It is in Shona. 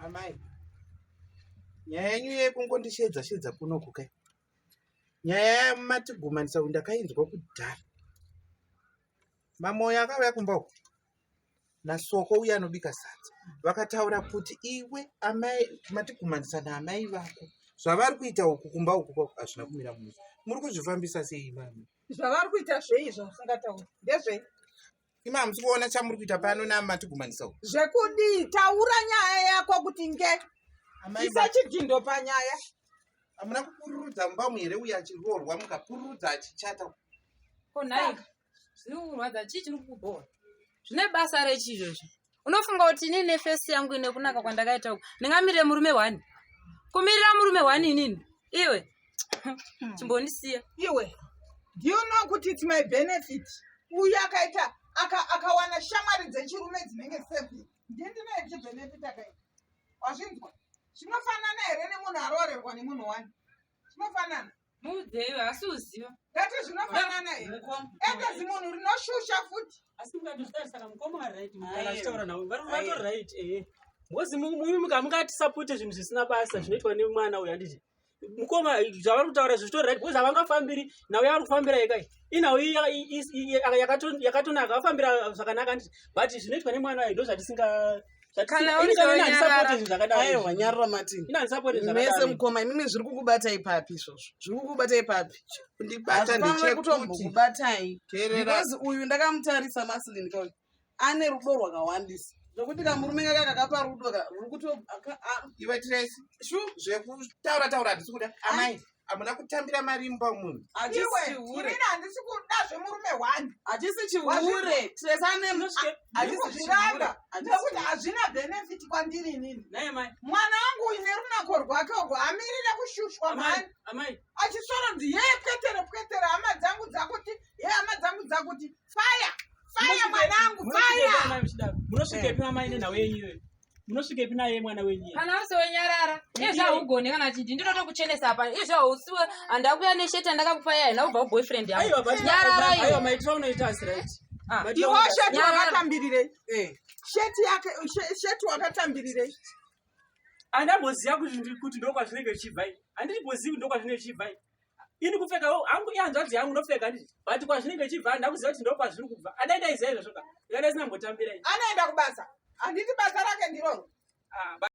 Amai, nyaya yenyu yekungondishedza shedza kunoku kai, nyaya yamatigumanisa uyu ndakainzwa kudhara. Mamoyo akauya kumba uku naSoko uye anobika sadza, vakataura kuti iwe amai matigumanisa naamai vako, zvavari kuita uku kumba uku kwako hazvina kumira mushe. Muri kuzvifambisa sei imami? Zvavari kuita zvei zvausingatauri ndezvei? Imi hamusi kuona chamuri kuita pano namatigumanisa uku? Zvekudii? Taura nyaya yako kuti nge Amai, isa chidhindo panyaya. Hamuna kupururudza mumba umu here uye achiroorwa, mukapururudza achichata? Ko nhai, zviri kukurwadza chii? Chiri kukubhowa zvine basa rechi izvozvo? Unofunga kuti inini nefesi yangu ine kunaka kwandakaita uku ndingamirire murume one? Kumirira murume one inini? Iwe, chimbondisiya. Iwe, do you know kuti it's my benefit? Uyu akaita akawana shamwari dzechirume dzinenge seven, ndiye ndinaye chibenefit akaita. Wazvinzwa? Zvinofanana here nemunhu aroorerwa nemunhu one? Zvinofanana? Muudzeiwe, asi uziva. Ndati zvinofanana here? Ende zimunhu rinoshusha futi. Asi mukatozvitarisa mukoma vari right kana achitaura navo, vari vatori right, ehe, because mungatisapote zvinhu zvisina basa zvinoitwa nemwana uyu, handiti? Mukoma, zvavari kutaura zvitori right, because havangafambiri nhau yavari kufambira yeka iyi. Inhau iyi yakatonaka, vafambira zvakanaka, handiti? But zvinoitwa nemwana uyu ndo zvatisinga Kana uri handisapoti zvinhu zvakadaro. Aiwa, nyarara Martin. Ina handisapoti mese. Mukoma, imimi zviri kukubatai papi izvozvo? Zviri kukubatai papi? Kundibata Hazvifanire ndechekuti kutombokubatai. Teerera. Because uyu ndakamutarisa, Masilin kauyu ane rudo rwakawandisa zvokuti kamurume kaka kakapa rudo ka ruri kuto Iwe Tracy, shu. Zvekutaura taura handisi kuda. Amai, hamuna kutambira mari mumba munhu. Hachisi Iwe, chihure. inini handisi kuda zvemurume one. Hachisi chihure, Tracy ane hachisi chihure. Zviramba Hachisi nekuti chihure. hazvina benefit kwandiri inini. Naye mai. Mwana wangu uyu nerunako rwake urwo amirire kushushwa Amai. mhani. Amai. Achisoronzi ye pwetere pwetere, hama dzangu dzakuti ye, hama dzangu dzakuti fire fire, mwanangu fire. Munosvikepi mamai nenhau yenyu iyoyo? Munosvikepi naye mwana wenyu iye? Kana usiwe, nyarara. Izvo haugone kana chindi, ndinotokuchenesa apa. Izvo hausiwe, handakuya nesheti yandakakupa iya haina kubva kuboyfriend yangu. Aiwa, but Nyarara aiwa, iwe. maitiro unoita asi right. Ah. Maitiro Iwo unoita- sheti Nyarara. wakatambirirei? Eh. Sheti yake, sheti wakatambirirei? Handamboziva kuti ndokwazvinenge zvichibva ini, handimbozivi kuti ndokwazvinenge zvichibva ini. Ini kupfeka hangu ihanzvadzi yangu, ndopfeka, handiti? But kwazvinenge zvichibva handakuziva kuti ndokwazviri kubva. Adai ndaiziva izvozvo ka, ndikadai sinambotambira ini. Anoenda kubasa, handiti? Basa rake ndiroro. Ah.